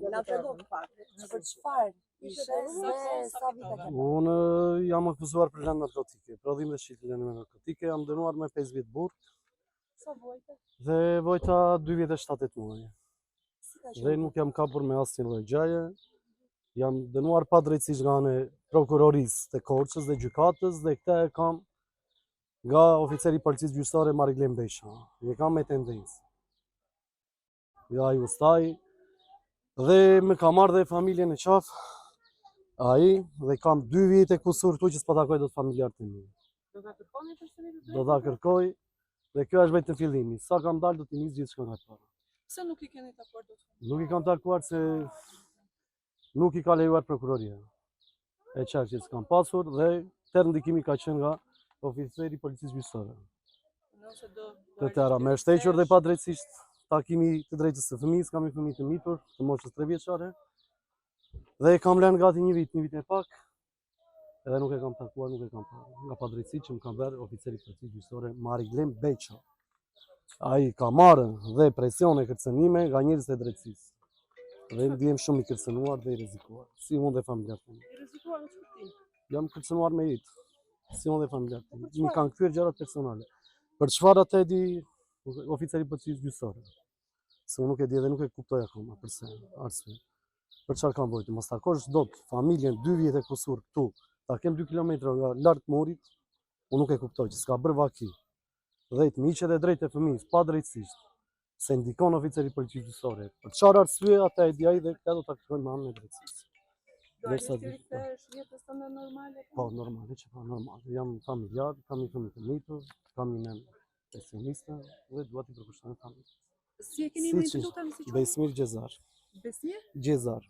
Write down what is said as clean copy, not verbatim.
Na trego pak, për çfarë ishe dhe sa vite ke? Unë jam akuzuar për lëndë narkotike, prodhim dhe shitje lëndë narkotike, jam dënuar me 5 vjet burg Sa vojte? dhe vojta 2 vjet e 7 muaj. Si ka Dhe qenë? nuk jam kapur me asnjë lloj gjëje. Jam dënuar padrejtësisht nga ana e prokurorisë të Korçës dhe gjykatës dhe këtë e kam nga oficeri i policisë gjyqësore Mariglen Besha. E kam me tendencë. Nga ai ustai dhe më ka marrë dhe familjen në qafë ai dhe kam 2 vite kusur këtu që s'po takoj dot familjarët e mi. Do ta kërkoni përsëri të drejtën? Do ta kërkoj dhe kjo është vetëm fillimi. Sa kam dalë do t'i nis gjithçka nga e para. Pse nuk i keni takuar dot? Nuk i kam takuar se nuk i ka lejuar prokuroria. E qartë që s'kam pasur dhe tërë ndikimi ka qenë nga oficeri i policisë gjyqësore. Nëse do Të tëra, më është hequr dhe padrejtësisht takimi i të drejtës së fëmijës, kam një fëmijë të mitur, të moshës 3 vjeçare. Dhe e kam lënë gati një vit, një vit e pak. Edhe nuk e kam takuar, nuk e kam parë. Nga padrejtësitë që më ka bërë oficeri i policisë gjyqësore Mariglen Beqa. Ai ka marrë dhe presione kërcënime nga njerëzit e drejtësisë. Dhe ndihem shumë i kërcënuar dhe i rrezikuar, si unë dhe familjarët e mi. I rrezikuar në çfarë? Jam kërcënuar me jetë, si unë dhe familjarët e mi. Mi kanë kthyer gjërat personale. Për çfarë atë e di oficeri i policisë gjyqësore? Se unë nuk e di dhe nuk e kuptoj akoma përse, arsye. Për çfarë kam vojtur? Mos takosh dot familjen 2 vjet e kusur këtu, ta kem 2 kilometra nga lart murit, unë nuk e kuptoj që s'ka bërë vaki. Dhe të miqet e drejtë e fëmijës, padrejtësisht, se ndikon oficeri i policisë gjyqësore. Për çfarë arsye atë e di ai dhe këtë do ta kërkojnë me anën e drejtësisë. Do Dersa arrish të di- rikthehesh jetës tënde normale? Po, normale që po, normale. Jam familjar, kam një fëmijë të mitur, kam një nënë pensioniste dhe dua t'i përkushtohem familjes. Si e keni Si emrin të që- lutem si quhet? Besmir Gjezar. Besmir? Gjezar.